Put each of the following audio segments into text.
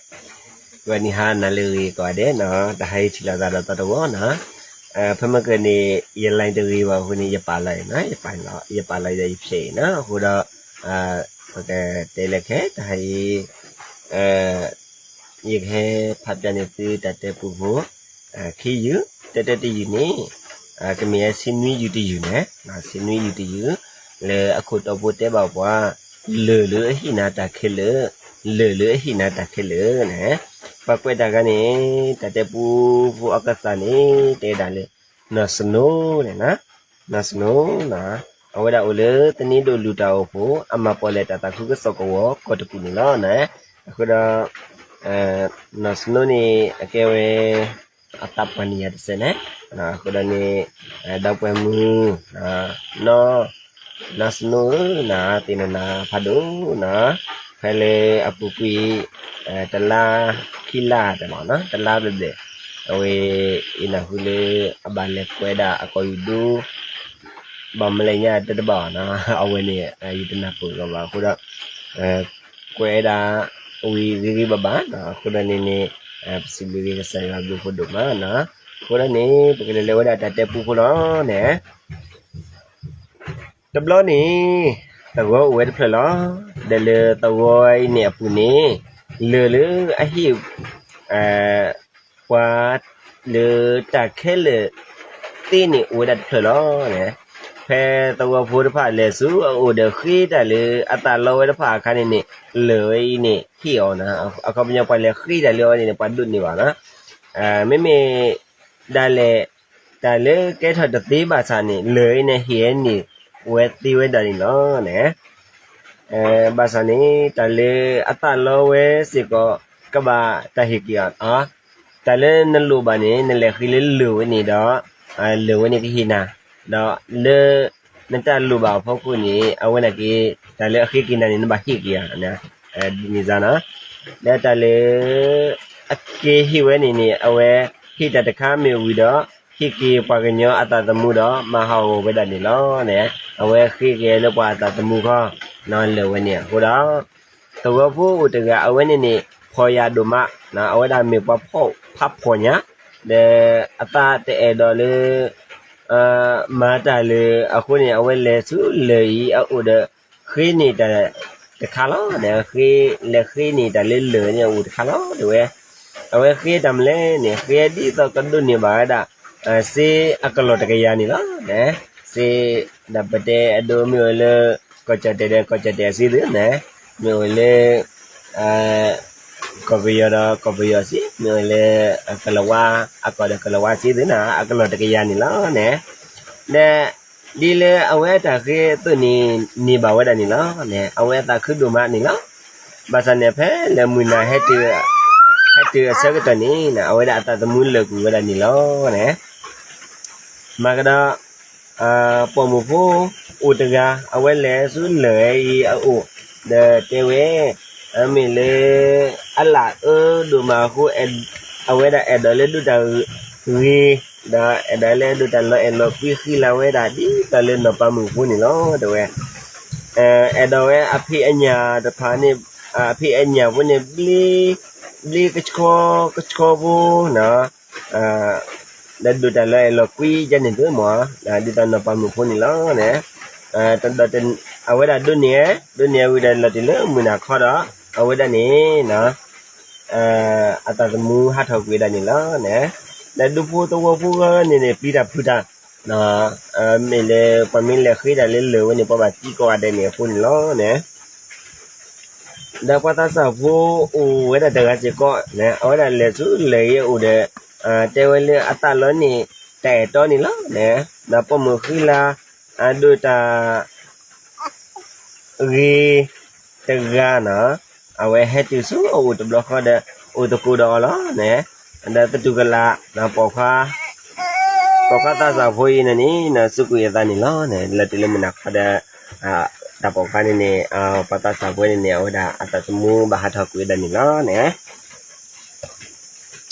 ဂီၤနံၤဟါနၤလၢအဂ့ၤကိးဂၤဒဲးနီၤ, တဟါအံၤထံၣ်လိာ်သးဒီးသီတဝီနီၤ, ဖဲမ့ၢ်ကန့ၣ် ယ line တဂ့ၤဘၣ်အဃိန့ၣ် ယပာ်လီၤအံၤနီၤ, ယပာ်လီၤ, ယပာ်လီၤဒီးယဖျဲးအံၤနီၤ, အဃိဒီး ပကတဲလၢခဲ တဟါအံၤ ယကဟဲဖးပျၢ်န့ၢ်သုတၢ်တဲပူဖိ ခံယုၢ်, တၢတၢတယုၢ်န့ၣ် ကမ့ၢ်ဆ့နွံယုၢ်တယုၢ်န့ၣ်, ဆ့နွံယုၢ်တယုၢ် လၢအခိၣ်တီဖိတဲဘၣ်ပှၤ လၢၢ်လၢအဟ့ၣ်နၤတၢ်ခဲလၢာ်, လၢၢ်လၢအဟ့ၣ်နၤတၢ်ခဲလၢာ်န့ၣ်, ပှၤကွဲးတၢ်ဂၤန့ၣ် တၢ်တဲပူဖိအကသးန့ၣ် တဲဒၣ်လၢ နီၢ်စနိန့ၣ်နီၤ, နီၢ်စနိနီၤ, အဝဲဒၣ်အိၣ်လၢသန့ဒိၣ်လူၢ်တၢ်အိၣ်ဖှိၣ် အမၤပီၣ်လဲၣ်တၢ်သးခုကစီၣ်ကဝီၤကီၢ်တကူၣ်န့ၣ်လီၤ. အဃိဒီး နီၢ်စနိန့ၣ် အကဲဝဲ အသးပှၢ်န့ၢ်ယၤတစဲးန့ၣ်, အဃိဒီးန့ၣ် ဒီပုၢ်ဝဲၢ်မုၣ် နီၢ် နီၢ်စနိဧၢနီၤ, သ့ၣ်နီၣ်နၤဖးဒိၣ်နီၤ, ဖဲလၢအပူၤကွံာ် တလါခံလါတဘၣ်နီၤ, တလါဘျဲၣ်ဘျဲၣ် အဝဲအံၤနၢ်ဟူလၢအဘၣ်လဲၤကွဲးဒၣ်အကီၢ်ယူၢ်ဒူ ဘၣ်မလဲၣ်ညါတတဘၣ်နီၤ, အဝဲန့ၣ် ယတနၢ်ပၢၢ်လီၤဘၣ်အဃိဒီး ကွဲးဒၣ်ဝံၤဂ့ၤဂ့ၤဘၣ်ဘၣ်နီၤ, အဃိဒီးန့ၣ်န့ၣ် ပစံးဘျုးက့ၤကစၢ်ယွၤဘျုးဖးဒိၣ်မးနီၤ, အဃိဒီးန့ၣ် ပကလဲၤလၢဝဲဒၣ်တၢ်တဲပူဖိလီၤန့ၣ် တဘျီန့ၣ် သဝီအိၣ်ဝဲတဖျၢၣ်လီၤ. ဒီးလၢသဝီအံၤန့ၣ်အပူၤန့ၣ် လၢၢ်လၢအဟ့ၣ် ပှၤလၢတၢ်ခဲလၢာ်သ့န့ၣ် အိၣ်ဝဲဒၣ်တဖျၢၣ်လီၤ. ဖဲသဝီဖိတဖၣ်လဲၤဆူအအိၣ်ဒီးဃ့တၢ်လၢအသးလီဝဲတဖၣ်အခါန့ၣ်န့ၣ် လၢၢ်ဝဲအံၤန့ၣ်ဟ့ၣ်အီၤနီၤ. အခီပညီပှၤလဲၤဃ့တၢ်လၢအဝဲန့ၣ်န့ၣ် ပှၤဒိးန့ၢ်ဘၣ်နီၤ. မ့မ့ၢ်ဒၣ်လဲာ် တၢ်လၢကဲထီၣ်တသ့ဘၣ်ဆၣ်န့ၣ် လၢၢ်အံၤန့ၣ်ဟ့ၣ်ဝဲန့ၢ်ဝဲသ့ဝဲဒၣ်န့ၣ်လီၤန့ၣ်. ဘၣ်ဆၣ်န့ၣ် တၢ်လၢအသးလီဝဲစ့ၢ်ကီး ကဘၣ်တၢ်ဟ့ၣ်က့ၤအီၤ, တၢ်လၢနလိၣ်ဘၣ်န့ၣ် နလဲၤဃ့လၢလၢၢ်ဝဲန့ၣ်ဒီး လၢၢ်ဝဲန့ၣ်ကဟ့ၣ်နၤ, ဒီးလၢ နတၢ်လိၣ်ဘၣ်အဖီခိၣ်န့ၣ် အဝဲန့ၣ်က့ၤ တၢ်လၢအဃ့က့ၤနၤန့ၣ် နဘၣ်ဟ့ၣ်က့ၤအီၤ ဒ်န့ၣ်စ့ၢ်နီၤ. ဒီးတၢ်လၢ အက့ၤဟ့ၣ်ဝဲန့ၣ်န့ၣ် အဝဲဟ့ၣ်တၢ်တခါမ့ၢ်ဝံၤဒီး ဟ့ၣ်က့ၤပှၤကညီအသးသမူဒီး မၤဟးဂီၤဝဲဒၣ်န့ၣ်လီၤန့ၣ်. အဝဲဃ့က့ၤလၢပှၤအသးသမူခီ လၢၢ်ဝဲန့ၣ်အဃိဒီး သဝီဖိအိၣ်တဂၤအဝဲန့ၣ်န့ၣ် ဖှီၣ်ယာ်ဒိၣ်မး, အဝဲဒၣ်မ့ၢ်ပှၤဖးဖှီၣ်ညါ, ဒီးအသးတအဲၣ်ဒိးလၢ မၤတၢ်လၢာ်အဃိန့ၣ် အဝဲလဲၤဆူလၢၢ်အံၤအအိၣ်ဒီး ဃ့န့ၢ်တၢ်တခါလီၤ. လဲၤဃ့န့ၢ်တၢ်လၢလၢၢ်န့ၣ်အအိၣ်တခါလီၤ တဲဝဲ. အဝဲဃ့တၢ်မနုၤလဲၣ်န့ၣ် ဃ့ဒ်သိးကဒိးန့ၢ်ဘၣ်ဝဲဒၣ် စ့အကလီၢ်တကယၤန့ၣ်လီၤ. စ့ဒီးပတဲအဒိမ့ၢ်အိၣ်လၢ ကီၢ်ကၠီၣ်တဲာ်ဒီးကီၢ်ကၠီၣ်တဲာ်အစ့သုန့ၣ်, မ့ၢ်အိၣ်လၢ ကီၢ်ပယီၤဒီးကီၢ်ပယီၤစ့, မ့ၢ်အိၣ်လၢ ကလၤဝါအကီၢ်ဒီးကလၤဝါစ့သုန့ၣ် အကလီၢ်တကယၤန့ၣ်လီၤန့ၣ်. ဒီး ဒ်လၢအဝဲအတၢ်ဃ့အသိးန့ၣ် န့ၢ်ဘၣ်ဝဲဒၣ်န့ၣ်လီၤန့ၣ်. အဝဲအသးခုဒိၣ်မးန့ၣ်လီၤ. ဘၣ်ဆၣ်န့ၣ် ဖဲလၢမုၢ်နၤဟဲတုၤအဆၢကတီၢ်န့ၣ် အဝဲဒၣ်အသးသမူလၢာ်ကွံာ်ဝဲဒၣ်န့ၣ်လီၤန့ၣ်. မၤကဒီး ပိာ်မုၣ်ဖိအိၣ်တဂၤ အဝဲလဲၤဆူလၢၢ်အံၤအအိၣ် ဒီးတဲဝဲ မ့ၢ်လၢ အလၣ်အၢဒိၣ်မးအဃိ အဝဲဒၣ်အဲၣ်ဒိးလၢဒိးတၢ်ဂ့ၤ ဒီးအဲၣ်ဒိးလၢဒိးတၢ်လီၤအဲၣ်လီၤကွံဃံလၤဝဲဒၣ် ဒ်သိးလၢနီၢ်ပၤမုၣ်ဖိန့ၣ်လီၤ တဲဝဲ. အဲၣ်ဒိးဝဲအဖံးအညၣ်တဖၣ်န့ၣ် အဖံးအညၣ်ဖိန့ၣ် ဘျ့ ဘျ့ကဆှီကဆှီဖိနီၤ ဒီးဒိးတၢ်လီၤအဲၣ်လီၤကွံယါန့ၣ်သုမ့ၢ် ဒ်သိးနီၢ်ပၤမုၣ်ဖိန့ၣ်လီၤန့ၣ်. အဝဲဒၣ်ဒိးန့ၢ် ဒိးန့ၢ်ဝံၤဒီးလီၤတံၢ်လၢမုၢ်နၤခီဒီး အဝဲဒၣ်န့ၣ် အသးသမူဟးထီၣ်ကွံာ်ဝဲဒၣ်န့ၣ်လီၤန့ၣ်. ဒီးဒူဖိသဝီဖိဂီၢ်န့ၣ်န့ၣ် ပျံၤတၢ်ဖုးတၢ် မ့ၢ်လၢပှၤမ့ၢ်လဲၤဃ့တၢ်လၢလၢၢ်ဝဲန့ၣ် ပှၤဘၣ်သံကိးဂၤဒဲးန့ၣ်အဃိန့ၣ်လီၤန့ၣ်. ဒီးပှၤသးစၢ်ဖိအိၣ်ဝဲဒၣ်တဂၤစ့ၢ်ကီးန့ၣ် အဝဲဒၣ်လဲၤဆူလၢၢ်အံၤအအိၣ်ဒီး တဲဝဲလၢအသးလီန့ၣ် တၢ်အဲၣ်တီန့ၣ်လီၤန့ၣ်. ဒီးပိာ်မုၣ်ဃံလၤ အဒိးတၢ် ဂ့ၤတဂၤနီၤ အဝဲဟဲတုၤဆူအအိၣ်တဘျီဃီဒီး အိၣ်သကိးဒီးအီၤလီၤန့ၣ်. ဒီးသတူၢ်ကလာ် ပိာ်ခွါ ပိာ်ခွါသးစၢ်ဖိအံၤန့ၣ်န့ၣ် စူးကွံာ်အသးန့ၣ်လီၤန့ၣ်. လီၤတံၢ်လၢမုၢ်နၤခီဒီး တၢ်ပိာ်ခွါန့ၣ်န့ၣ် ပှၤသးစၢ်ဖိန့ၣ်န့ၣ် အဝဲဒၣ်အသးသမူဘၣ်ဟးထီၣ်ကွံာ်ဝဲဒၣ်န့ၣ်လီၤန့ၣ်.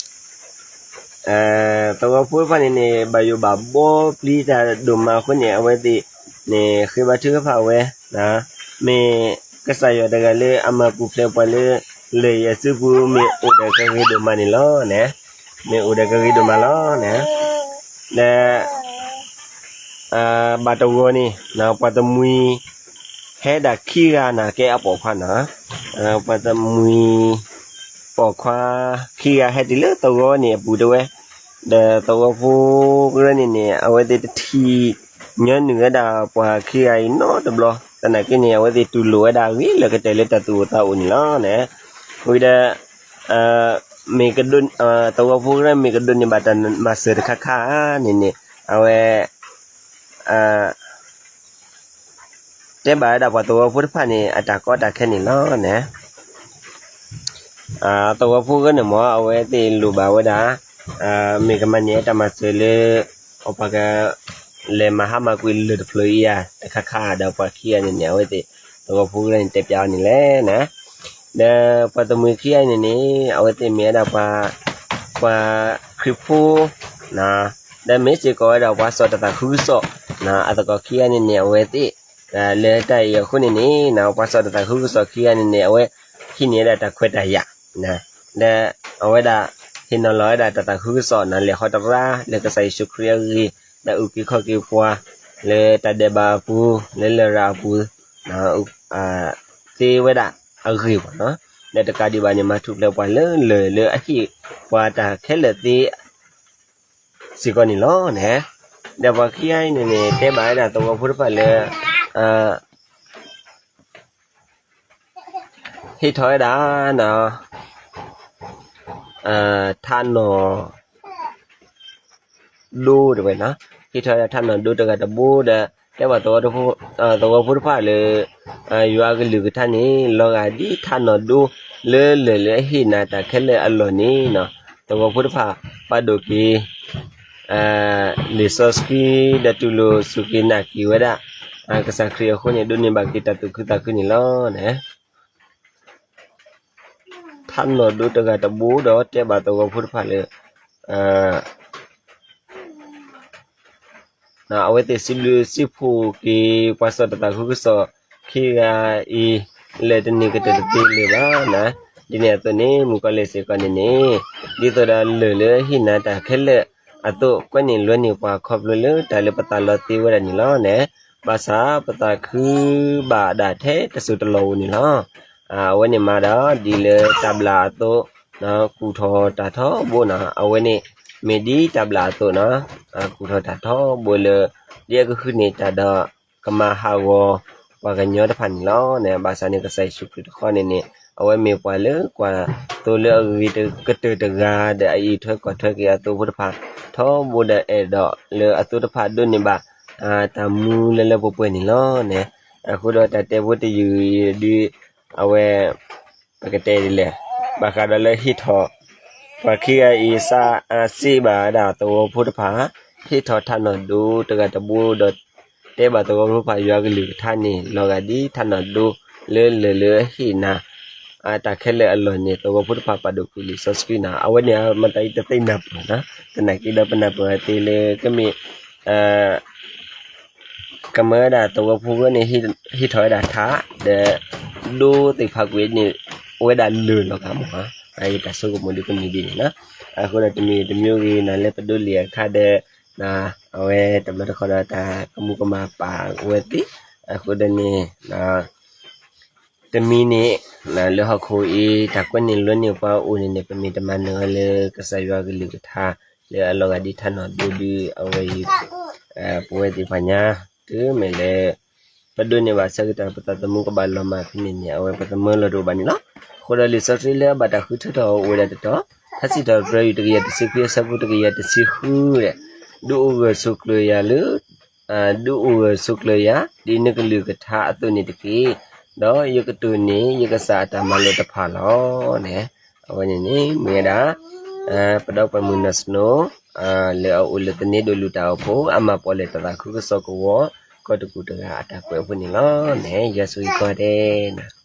သဝီဖိတဖၣ်န့ၣ်န့ၣ် ဘၣ်ယိၣ်ဘၣ်ဘှီပျံၤတၢ်ဒိၣ်မးအဃိန့ၣ် အဝဲသ့ၣ်န့ၣ် ဃ့ဘါထုကဖၣ်ဝဲ မ့ၢ်ကစၢ်ယွၤတဂၤလၢအမၤပူၤဖျဲးပှၤလၢ လၢယစုပူၤမ့ၢ်အိၣ်ဒီးကဂ့ၤဒိၣ်မးန့ၣ်လီၤန့ၣ်, မ့ၢ်အိၣ်ဒီးကဂ့ၤဒိၣ်မးလီၤန့ၣ်, ဒီး ဘၣ်တဂီၤန့ၣ် ပှၤတမှံၤ ဟဲဒၣ်ခံဂၤန့ၣ် ကဲအပိာ်ခွါန့ၣ်, ပှၤတမှံၤ ပိာ်ခွါ ခံဂၤဟဲတုၤလၢသဝီန့ၣ်အပူၤတဝဲ, ဒီးသဝီဖိကရၢန့ၣ်န့ၣ် အဝဲသ့ၣ်တထံၣ် ညီနုၢ်ဝဲဒၣ်ပှၤခံဂၤအံၤနီတဘျီ, သနာ်က့န့ၣ် အဝဲသ့ၣ်တူၢ်လိာ်ဝဲဒၣ်ဂ့ၤလၢကတၢၢ်လၢတၢ်သူၣ်အိၣ်သးအိၣ်န့ၣ်လီၤန့ၣ်, ဝံၤဒီး မ့ၢ်ကဒိး သဝီဖိကရၢမ့ၢ်ကဒိးန့ၢ်ဘၣ်တၢ်မၤစၢၤတခါခါန့ၣ်န့ၣ် အဝဲ တဲဘၣ်ဝဲဒၣ်ပှၤသဝီဖိတဖၣ်န့ၣ် အတၢ်ကီတၢ်ခဲန့ၣ်လီၤန့ၣ်, သဝီဖိကရၢန့ၣ်မ့ၢ် အဝဲသ့ၣ်လိၣ်ဘၣ်ဝဲဒၣ် မ့ၢ်ကမၤန့ၢ်တၢ်မၤစၢၤလၢ အပှၤက လဲၤမၤဟါမၢ်ကွံာ်လၢၢ်တဖျၢၣ်အံၤဧါ တခါခါဒီးပှၤခံဂၤန့ၣ်န့ၣ် အဝဲသ့ၣ် သဝီဖိကရၢန့ၣ် တဲပျးအီၤန့ၣ်လဲၣ်န့ၣ်, ဒီးပှၤတမှံၤခံဂၤအံၤန့ၣ်န့ၣ် အဝဲသ့ၣ်မ့ၢ်ဝဲဒၣ်ပှၤ ပှၤခရံာ်ဖိ ဒီးမ့ၢ်စ့ၢ်ကီးဝဲဒၣ်ပှၤစိာ်တၢ်သးခုကစီၣ် အသကိးခံဂၤန့ၣ်န့ၣ် အဝဲသ့ၣ် လၢတၢ်အံၤအဃိန့ၣ်န့ၣ် ပှၤစိာ်တၢ်သးခုကစီၣ်ခံဂၤန့ၣ်န့ၣ် အဝဲဟံးန့ၢ်ဝဲဒၣ်တၢ်ခွဲးတၢ်ယာ် ဒီးအဝဲဒၣ် ဟ့ၣ်နီၤလီၤဝဲဒၣ်တၢ်သးခုကစီၣ်န့ၣ် လဲၤဃီတရါလၢကစၢ်ယ့ၣ်ၡူးခရံာ်အဂ့ၢ် ဒီးအုၣ်က့ၤခီၣ်က့ၤပှၤ လၢတၢ်ဒဲးဘးအပူၤ လၢလရာ်အပူၤ သ့ဝဲဒၣ်အဂ့ၢ်ဘၣ်န့ၣ်, ဒီးတကးဒံးဘၣ်န့ၣ် မၤထူၣ်ဖျဲးပှၤလၢလၢၢ်လၢအဟ့ၣ်ပှၤတၢ်ခဲလၢာ်သ့ စ့ၢ်ကီးန့ၣ်လီၤန့ၣ်, ဒီးပှၤခံဂၤအံၤန့ၣ်န့ၣ် တဲဘၣ်ဝဲဒၣ်သဝီဖိတဖၣ်လၢ ဟ့ၣ်ထီၣ်ဝဲဒၣ် ထးနီၣ် ဒိတဝဲန့ၣ်, ဟ့ၣ်ထီၣ်ဝဲဒၣ်ထးနီၣ်ဒိတဂၤတဘိဒီး တဲဘၣ်သဝီဖိတဖၣ်လၢ ယွၤအကလုၢ်ကထါန့ၣ် လီၤဂာ်ဒ်ထးနီၣ်ဒိ လၢလၢၢ်လၢအဟ့ၣ်နၤတၢ်ခဲလၢာ်အလီၢ်န့ၣ် သဝီဖိတဖၣ် ပာ်ဒိၣ်က့ၤ လံာ်စီဆှံ ဒီးတူၢ်လိာ်စူၢ်က့ၤနာ်က့ၤဝဲဒၣ် ကစၢ်ခရံာ်အဃိန့ၣ် ဒိးန့ၢ်ဘၣ်က့ၤတၢ်သူၣ်ခုသးခုန့ၣ်လီၤန့ၣ်, ထးနီၣ်ဒိတဂၤတဘိဒီးတဲဘၣ်သဝီဖိတဖၣ်လၢ အဝဲသ့ၣ်စံးဘျုးစံးဖှိၣ်က့ၤ ပှၤစိာ်တၢ်သးခုကစီၣ်ခံဂၤအံၤ လၢတနံၤကတၢၢ်တသ့လၢၤဘၣ်န့ၣ်, ဒ်န့ၣ်အသိးန့ၣ် မုၣ်ကီၤလံၢ်စ့ၢ်ကီးန့ၣ်န့ၣ် ဒ်သိးဒီးလၢၢ်လၢအဟ့ၣ်နၤတၢ်ခဲလၢာ်အသိး ကွဲန့ၢ်လွဲန့ၢ်ပှၤခီဖျိလၢတၢ်လၢပသးလီၤသ့ဝဲဒၣ်န့ၣ်လီၤန့ၣ်, ဘၣ်ဆၣ်ပသးခုဘၣ်ဒၣ်ထဲတစိၢ်တလီၢ်ဧိၤန့ၣ်လီၤ. အဝဲန့ၣ်မးဒီး ဒ်လၢတၢ်ဘျၣ်အသိး ကူၣ်ထီၣ်တၢ်ထီဘိန့ၣ်, အဝဲန့ၣ် မ့ၢ်ဒ်တၢ်ဘျၣ်အသိးန့ၣ် ကူၣ်ထီၣ်တၢ်ထီဘိလၢ ဒ်အကဃုန့ၢ်တၢ်ဒီး ကမၤဟးဂီၤပှၤကညီတဖၣ်န့ၣ်လီၤန့ၣ်, ဘၣ်ဆၣ်န့ၣ် ကစၢ်ယ့ၣ်ၡူးခရံာ်တခီန့ၣ်န့ၣ် အဝဲမ့ၢ်ပှၤလၢကွၢ်သိလၢအဂ့ၤကတၢၢ်တဂၤဒီး အအံးထွဲကွၢ်ထွဲက့ၤအသိဖိတဖၣ် ထီဘိဒီးအဲၣ်ဒိးလၢအသိတဖၣ်ဒိးန့ၢ်ဘၣ် တၢ်မူလၢလၢပှဲၤပှဲၤန့ၣ်လီၤန့ၣ်, အဃိဒီးတၢ်တဲဖိတယုၢ်အံၤဒ် အဝဲ ပကတဲဒ်လဲၣ်, ဘၣ်ဃးဒီးလၢဟ့ၣ်ထီၣ် ပှၤခံဂၤအံၤ စးစ့ဘၣ်ဝဲဒၣ်သဝီဖိတဖၣ် ဟ့ၣ်ထီၣ်ထးနီၣ်ဒိတဂၤတဘိဒီး တဲဘၣ်သဝီဖိတဖၣ်ယွၤကလုၢ်ကထါန့ၣ် လီၤဂာ်ဒ်ထးနီၣ်ဒိ လၢလၢၢ်လၢအဟ့ၣ်နၤ တၢ်ခဲလၢာ်အလီၢ်န့ၣ် သဝီဖိတဖၣ်ပာ်ဒိၣ်ကွံာ်လံာ်စီဆှံန့ၣ် အဝဲန့ၣ်မတၤအံၤတသ့ၣ်နၢ်ပၢၢ်န့ၣ်, သနာ်က့ဒီးပနၢ်ပၢၢ်အီၤသ့လၢကမ့ၢ် ကမၢဝဲဒၣ်သဝီဖိဂၢၢ်န့ၣ် ဟ့ၣ်ထီၣ်ဝဲဒၣ်ထး ဒီး ဒိသ့ၣ်ဖးကွံာ်န့ၣ် အိၣ်ဝဲဒၣ်လၢၢ်လီၤဂာ်မး, ယတၢ်ဆိကမိၣ်ဒ်ကမ့ၢ်ဒ်န့ၣ်လီၤ. အဃိဒီးတမံၤတမံၤဂ့ၤန့ၣ် လၢပဒိးလံာ်အခါဒီး အဝဲတဘျီတခီဒီးတၢ်ကမူၤကမၣ်ပာ်ဝဲသ့, အဃိဒီးန့ၣ် တမံၤန့ၣ် လၢဟီၣ်ခိၣ်အံၤ တၢ်ကွဲန့ၢ်လွဲန့ၢ်ပှၤအိၣ်န့ၣ်န့ၣ် ပမ့ၢ်တမၤနၢၤအီၤလၢကစၢ်ယွၤကလုၢ်ကထါ လၢအလီၤဂာ်ဒ်ထးနီၣ်ဒိဒုး အဝဲအံၤ ပဝဲသ့ၣ်တဖၣ်ညါ တုၤမ့ၢ်လၢ ပဒိးန့ၢ်ဘၣ်ဆၢကတီၢ် ပသးသမူကဘၣ်လီၤမၢ်ဖဲန့ၣ်န့ၣ် အဝဲပသမၢလီၤတအိၣ်ဘၣ်န့ၣ်လီၤ. အဃိဒီးလံာ်စီဆှံလၢအဘၣ်တၢ်ဃုထၢထီၣ်အီၤအိၣ်ဝဲဒၣ်တတီၤ, ထါစံးထီၣ်ပတြၢၤ ယူၢ်တကယၤတဆံခွံ အဆၢဖိတကယၤတဆံဃု, ဒုးအိၣ်ဂၢၢ်ဆိးကျၢၤယၤလၢ ဒုးအိၣ်ဂၢၢ်ဆိးကျၢၤယၤ ဒ်နကလုၢ်ကထါအသိးန့ၣ်တက့ၢ်. ဒီးယကတိၢ်န့ၢ်ယကစၢ်အတၢ်မၤလိာ်တဖၣ်လီၤန့ၣ်, အဝဲန့ၣ်န့ၣ် မ့ၢ်ဝဲဒၣ် ပဒီပုၢ်ဝဲၢ်မုၣ်နီၢ်စနိ လၢအအိၣ်လၢသန့ဒိၣ်လူၢ်တၢ်အိၣ်ဖှိၣ် အမၤပီၣ်လဲၣ်တၢ်သးခုကစီၣ်ကဝီၤ ကီၢ်တကူၣ်တဂၤအတၢ်ကွဲးအဃိန့ၣ်လီၤန့ၣ်, ယွၤဆိၣ်ဂ့ၤကိးဂၤဒဲးန့ၣ်